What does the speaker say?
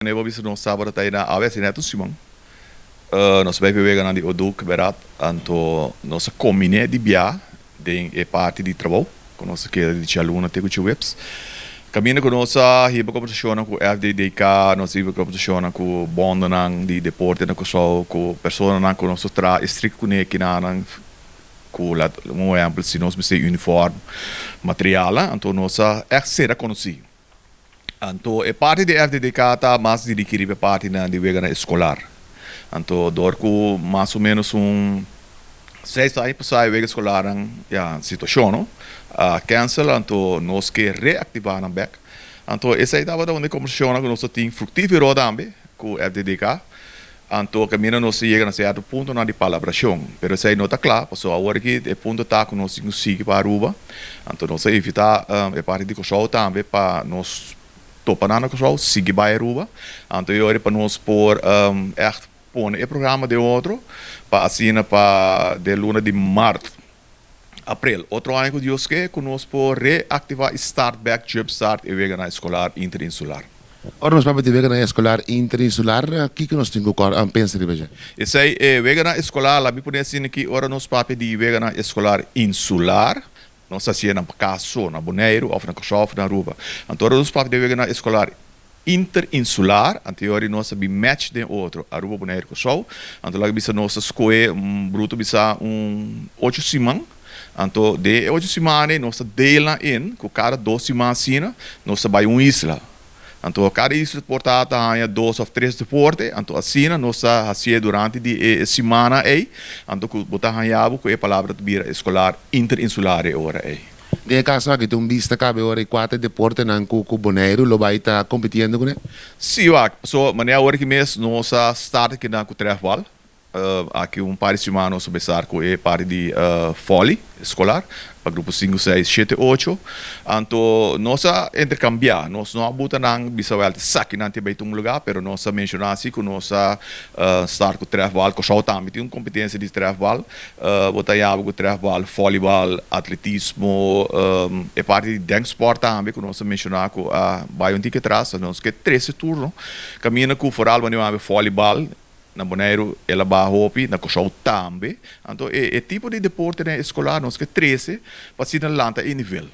Nebo bisa nos sábado ta na awe asina tu siman. Nos bai weganan di Oduk berat, anto nos a kombiné di bia den e parti di trabou ku nos a keda di djaluna te ku djaweps. Kaminda ku nos a hiba kombersashonnan ku FDDK, nos a hiba kombersashonnan ku bondonan di deporte na Kòrsou, ku personanan ku nos ta traha estrik kuné kinanan ku lat un ehèmpel si nos mester uniform, materialnan, anto nos a ègt sera konosí. Anto e parti di FDDK ta mas dirigi riba e partinan di weganan eskolar. Anto dor ku mas o menos un 6 aña pasá e wega eskolarnan, ya, situashon no a cancel, anto nos ke reaktivá nan bèk. Anto esei tabata un di e kombersashonnan ku nos a tin fruktífero tambe ku FDDK. Anto kaminda nos a yega na sierto puntonan di palabrashon, pero esei no ta kla, pasobra awor aki e punto ta ku nos tin ku sigui pa Aruba. Anto nos a invitá e parti di Kòrsou tambe pa nos topa nan na Kòrsou, sigui bai Aruba. Anto e ora pa nos por ègt pone e programa den otro, pa asina pa den luna di mart, aprel, otro aña ku Dios ke, ku nos por reaktivá i start back, jump start e weganan eskolar interinsular. Ora nos papia di weganan eskolar interinsular, kiko nos tin ku pensa riba dje? Esei e weganan eskolar, laga mi pone asina ki ora nos papia di weganan eskolar insular, nos ta hasié na kas so, na Boneiru òf na Kòrsou òf na Aruba. Anto ora nos papia di weganan eskolar interinsular, anto e ora nos ta bin match den otro, Aruba, Boneiru, Kòrsou. Anto laga bisa nos ta skohe un bruto bisa un 8 siman. Anto den e 8 siman ei nos ta deel nan in ku kada 2 siman asina nos ta bai un isla. Anto kada isla por ta haña dos òf tres deporte, anto asina nos ta hasié durante di e siman ei, anto ku bo ta haña bo ku e palabra ta bira eskolar interinsular e ora ei. Den e kaso aki tin un bista kabe ora i kuater deportenan ku Boneiru lo bai ta kompitiendo kuné? Sí, wak. So, manera awor aki mes nos a start akinan ku trefbal. Aki un par di siman nos a besar ku e parti di volley eskolar pa grupo 5, 6, 7, 8. Anto nos a interkambiá, nos no a buta nan bisa wèl esaki nan tin bai un lugá, pero nos a menshoná si ku nos a start ku trefbal. Kòrsou tambe tin un kompetensia di trefbal. Bo ta yama ku trefbal, volleybal, atletismo, e parti di denksport tambe ku nos a menshoná ku a bai un tiki atras, nos ke trese turno. Kaminda ku vooral wanneer we volleybal na Boneiru el a baha hopi, na Kòrsou tambe. Anto e tipo di deporte eskolar nos ke trese pa asina lanta e nivel.